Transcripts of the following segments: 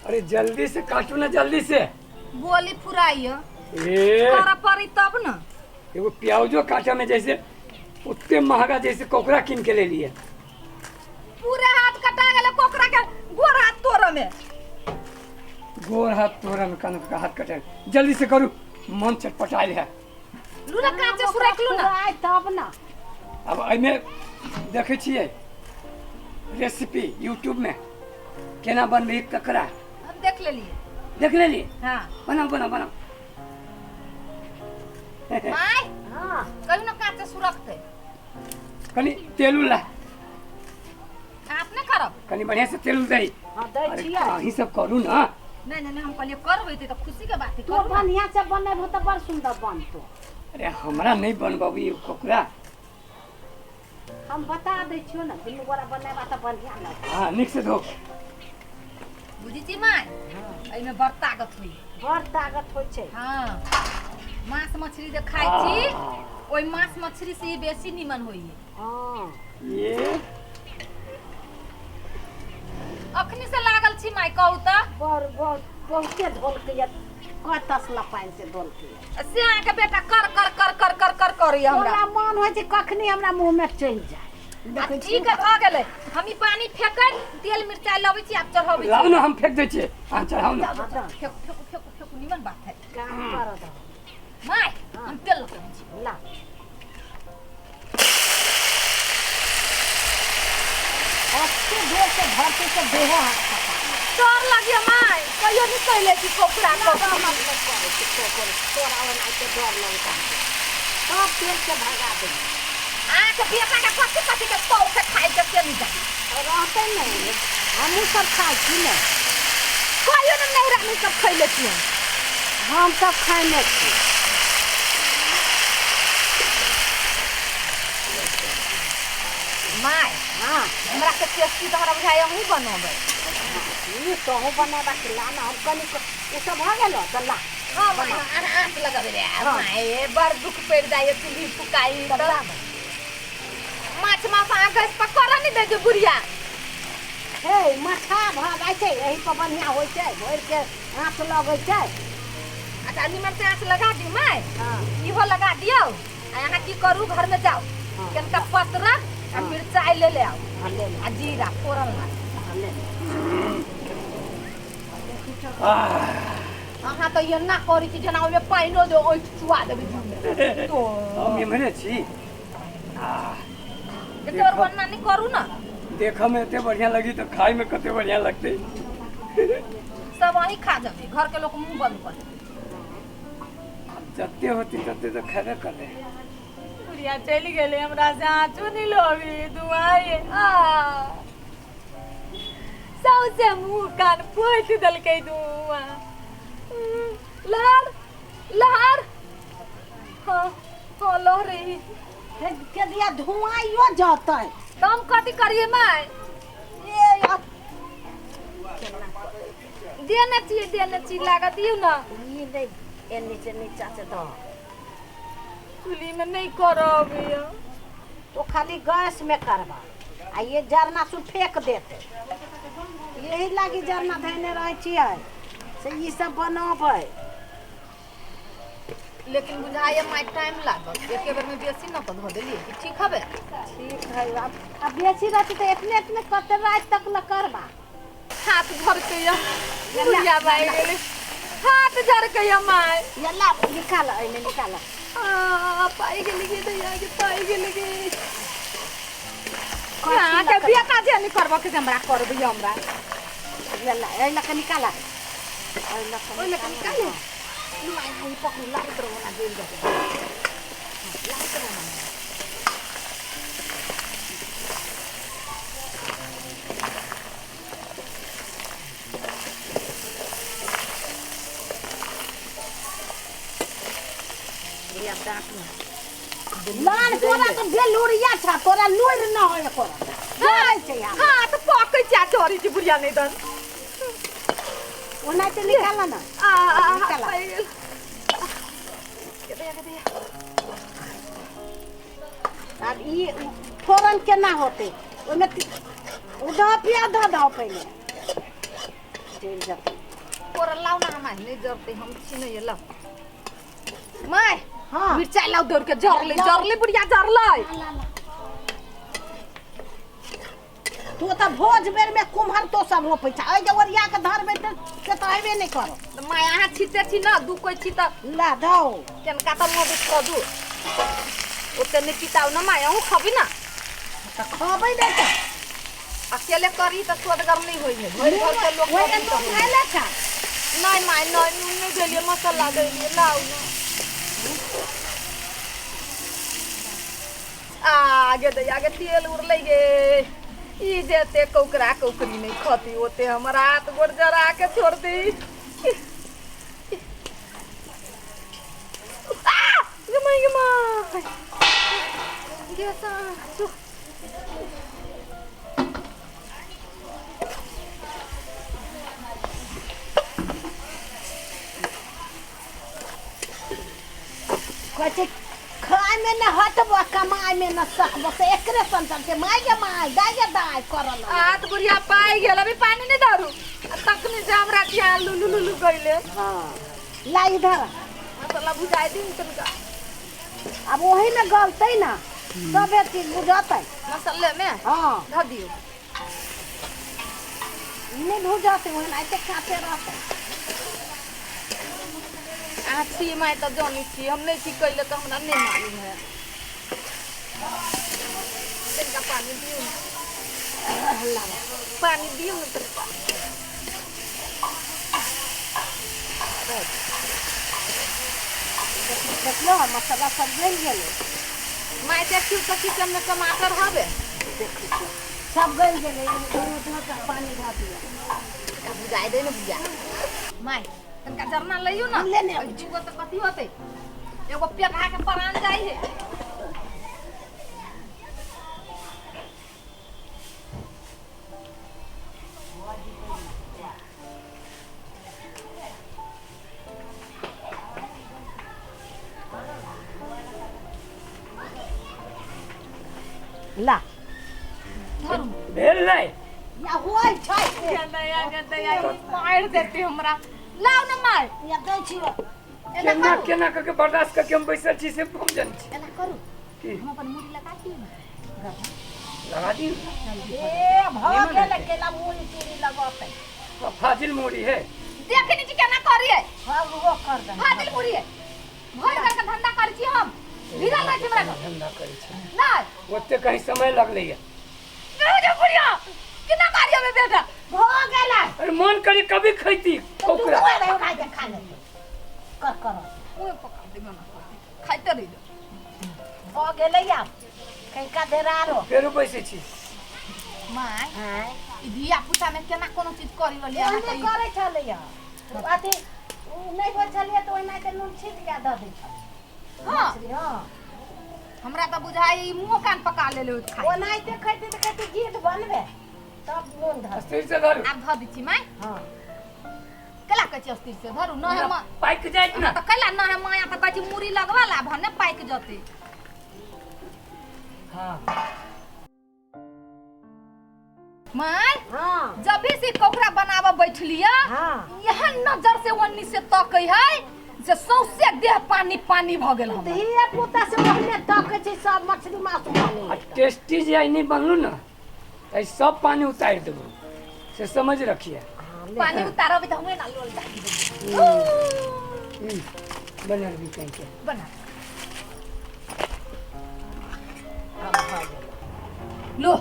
अरे जल्दी से काटू ना जल्दी से। बोली फुराइयो। ए करऽ पड़ी तब न। एगो प्याजो काटे में जैसे उतने महंगा जैसे कोकरा कीन के ले लिए। पूरा हाथ कटा गेलै कोकरा के गोर हाथ तोड़ऽ में। गोर हाथ तोड़ा में कान का हाथ कटे। जल्दी से करू, मन चटपटाइल है। लू ना काचे सुरक लू ना। फुराय तब ना। अब एहिमे देखै छियै रेसिपी यूट्यूब में केना बनबै ककरा। हम देख लेलिए। देख लेलिए? हाँ। बनाओ बनाओ बनाओ। माय हाँ कहियो ना काचे सुरकते। कनी तेल उल ला। आप ना करब। कनी बढ़िया से तेल उल दही। हाँ दै अरे छियै। अहीं सब करू ना। नहीं नहीं नहीं, हम कहलिए करबै तऽ खुशी के बात है। तू बढ़िया से बनेबहो तऽ बड़ सुंदर बनतो। अरे हमरा नहीं बनबी कोकरा। हम बता दै छियौ ने, दुनू गोरा बनेबा तऽ बढ़िया लगतौ। हाँ नीक से धो। बुझी छी माय, एहिमे बड़ ताकत होइ। बड़ ताकत होइ छै। हाँ मांस मछली जे खाइ छी ओहि मांस मछली से बेसी निमन होइ। हाँ ये अखनी से लागल छी माय कहू तऽ। बड़ बड़ बहुते धोलकै कय तसला पानि से धोलकै। से अहाँके बेटा कर कर कर कर कर कर करैया हमरा। तोरा मन होइ छै कखनी हमरा मुँह में चलि जाय। देखै छी ठीक भऽ गेलै। हम ई पानि फेकै तेल मिरचाइ लबै छी आब चढ़ाबै छी। लाउ ना हम फेक दै छियै, अहाँ चढ़ाउ ना। फेकू फेकू फेकू फेकू निमन बात है। काम कर दो my, हम तेल लऽ के अबै छी। ला अच्छे जोर से भरते से देहो हाथ खता। डर लगिया my, कहियो नहीं कहले छी कोकरा ना कोकरा। हम अपने करै छी कोकरा, तोरा ओनाहिते डर लगता सब तेल से भगा दे। अहाँके बेटा के कथी कथी के शौक है खाइ के से नहीं जानी। रहते नहीं, हमहूँ सब खाइ छी ने। कहियो ने नैहरा में सब खैले छी हम सब खैने छी। My हाँ हमरा के टेस्टी तऽ हमरा बुझाइ अहूँ बनबै। ई तोहूँ बनेबा कि ला ना हम कनी ओ सब भऽ गेलो तऽ ला। हाँ my, हाँ आँच लगबै रे my, बड़ दुख पड़ि जाइए चूल्ही फुकाइ तऽ ला। माछ मांस अहाँ गैस पर करऽ नहि दै छै बुढ़िया। हे मछा भऽ जाइ छै, एहि पर बढ़िआँ होइ छै, भरिके आँच लगै छै। अच्छा निमन से आँच लगा दियौ my. हाँ इहो लगा दियौ आ अहाँ की करू घर में जाउ हाँ। कनिका पतरक आ मिरचाइ ले ले आउ हाँ ले ले। आ जीरा फोरन ला। हाँ ले ले। अहाँ तऽ एना करै छी जेना ओहिमे पानिओ दे ओहि चुआ देबै जीवमे तो। हम एम्हरे छी। एते और बनना नहीं करू ना। देखऽ में एते बढ़िया लगी तो खाई में कते बढ़िया लगते। सब वहीं खा जाबे, घर के लोग मुंह बंद कर देते। जते होती तते तो खेबे करबे। बुढ़िया चलि गेलै हमरा से आँचो नहीं लगे दुआए आ सौसे मुंह कान पोछि देलकै धुआं। लहर लहर हाँ हाँ लहरे हे के दिया धुआं यो जतै। तो हम कथी करिए my? ए देने छियै देने छी लागत दियौ ना। ई नहीं ए नीचे नीचा से दो। चूल्ही में नहीं करब ये। तो खाली गैस में करबा आ ये जरना सु फेंक देते। यही लागी जरना धैने रहै छियै से ई सब बनबै। लेकिन बुझाइए my time लागत, एके बेर में बेसी न तऽ धो देलियै कि ठीक हबे? ठीक है। अब बेसी रहतै तऽ एतने एतने कते राति तक ल करबा। हाथ झरकै या बुढ़िया भाई गेलै, हाथ झरकै या my. या ला निकाल एहिमे निकाल। आ पाइ गेलै गे दैया गे पाइ गेलै गे। अहाँके बेटा जे नहि करबऽ के हमरा करबै हमरा। या ला एहि लऽ कऽ निकाल, एहि लऽ कऽ ओहि लऽ कऽ निकालू। My हाई पकड़ू लागैत रहू ना जरि जेतै। लागैत रहू ना। लाल तोरा तऽ बेलुरिया छ, तोरा लुरि न होय कोरा। डरै छै हम। हाँ तऽ पकै छै आ डरै छै बुढ़िया नहि दन। ओनाहिते निकाल ना। आ आ निकाल। पाइ गेल। के दैया। आब ई फोरन केना होतै? ओहिमे ओ दऽ प्याज दऽ दहो पहिले। चलि जेतै। तोरा लाउ ना, माय नहीं जरते, हम छी नहीं लाउ माय। हाँ। मिरचाई लाउ दौड़ के, जरले जरले बुढ़िया जरले। तू तऽ भोज बेर में कुम्हर तो सब रोपै छै, एहि जे ओरिया के धरबै तऽ से तऽ हेबे नहि करत। तऽ माय अहाँ छिते छी ना, दू कोइ छी तऽ ला दौ केनका तऽ मदद कऽ दू, ओते नहि पिताउ ना माय, अहूँ खबी ना। तऽ खबै नहि तऽ अकेले करी तऽ स्वदगर नहि होइ है, भरि घर के लोक ओहिमे करी तऽ नून होइ है। खाय लै छै। नहीं माय नहीं, नून नहीं देलियै, मसाला देलियै, लाउ ना। आगे दै आगे तेल उड़लै गे, ई जेते कौकरा कौकरी नहीं खती ओते हमर हाथ गोड़ जरा के छोड़ दी। आ गे माय गे माय गे सासु। कहै छै खायमे ने हटबो, कमायमे ने सकबो, से एकरे संतान छै। माय गे माय, दाय गे दाय करऽ लगलै। हाथ बुढ़िया पाइ गेल, अभी पानी नहीं दारू तखनी से हमरा ध्यान लुलु लुलु गइले। हाँ ला इधर मसाला भुजाइ दिन तनका, आब ओहीमे गलतै ना तबे चीज बुझतै। मसाले में हाँ धऽ दियौ। नहि भुजतै ओहनाइते काँचे रहतै। अहाँ छी माय तऽ जानै छी, हम नहि छी कैले तऽ हमरा नहि मालूम है। तनिका पानी दियौ ने, पानी दियौ ने तनिका। देखियौ मसाला सब गलि गेलै। माय देखियौ तऽ किचन में टमाटर हवे। देखै छियै सब गलि गेलै, एहिमे धऽ कऽ पानी धऽ दियौ। तनिका भुजाइ दे ने भुजा माय, तनिका जरना लइयो ना। हम लेने अबै छी। दूगो तऽ कथी होतै, एगो पेटहा के परान जाइ है। ला भेल नहि या होइ छै। मारि देते हमरा, लाउ ने माय। या दै छियौ। एना केना करू, केना कऽ के बर्दाश्त कऽ के हम बैसल छी से हम जानै छी। एना करू की? हम अपन मुड़ी लगा दियौ ने। लगा दी। ए भऽ गेलै, केला मुड़ी तूड़ी लगतै। फाजिल मूड़ी है। देखे नहीं छी केना करिए। हाँ वो कर दे। फाजिल मुड़ी है, भरि घर के धंधा करै छी हम, भिड़ल रहै छी हमरा घर। धंधा करै छी नहि ओते कहीं समय लगलैया। बेटा बुढ़िया केना करिए बे बेटा। भऽ गेलै। अरे मन करी कभी खैती तू ओकरा खुआ दे, के खा लेतै कर कर ओए पका देबे ना, खाइते रहि जाओ। भऽ गेलै आब कनिका देर आरो। फेरो बैसै छी। माय आँय ई धिया पुता में केना कोनो चीज करी रहलियै अहाँ ओहने तऽ ई- करै छलैया, अथी उ नहि होइ छलैया तऽ ओहिनाहिते नून छीट कऽ दऽ दै छलै। हाँ मछली हाँ हमरा तऽ बुझाइ ई मुँहो कान पका लेले होत खाइ। ओनाहिते खैते तऽ खैते गीत बनबे तब नून धर। स्थिर से धरू। आब धऽ दै छी माय। हाँ केला कहै छी अस्थिर से धरू न है माँ पाकि जाइत ना। तऽ कैला न है माया तऽ कहै छी मुड़ी लगवा ला भने पाकि जतै। हाँ माय हाँ जब भी से कोकरा बनाबऽ बैठलियै हाँ एहन नजर से ओन्नी से तकै है जे सौंसे देह पानी पानी भऽ गेल हमर। धिया पुता से ओहने तकै छै सब मछली मासु बने। आ टेस्टी जे आइ नहि बनलू ना तऽ सब पानी उतारि देबो से समझ रखिए। पानी उतारबै तऽ हमे ना लोल दागी देबै। बनल भी कहीं के बना आब भऽ गेलै। लो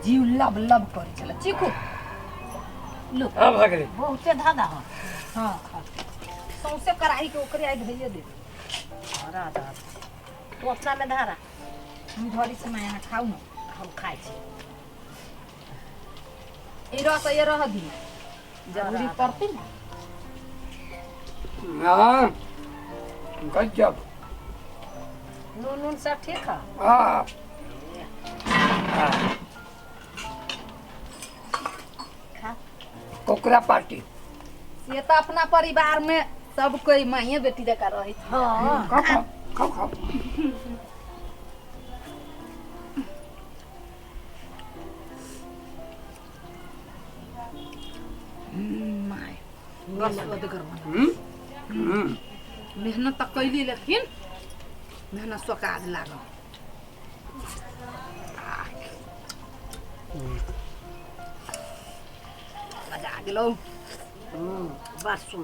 जीव लब लब करै छलै, चीखू लो। हाँ भऽ गेलै। बहुते धऽ दहो। हाँ सौंसे कड़ाही के ओकरे आइ धैये देबै। धरा धर तू अपना में धरा। हम धरै छी माय, अहाँ खाउ ने। हम खाइ छी। ई रस ये रह दी, जरूरी पड़तै ने। हाँ गजब। नून नून सब ठीक है। हाँ हाँ खा कोकरा पार्टी से तऽ अपना परिवार में सब कोई माइये बेटी जकाँ रहै छै। हाँ खाओ खाओ खाओ खाओ। बड़ सुअदगर बनल। हम्म हम्म मेहनत तऽ कैली लेकिन मेहनत सोकाज लागल। मजा आ गेलौ। बड़ सुन्दर।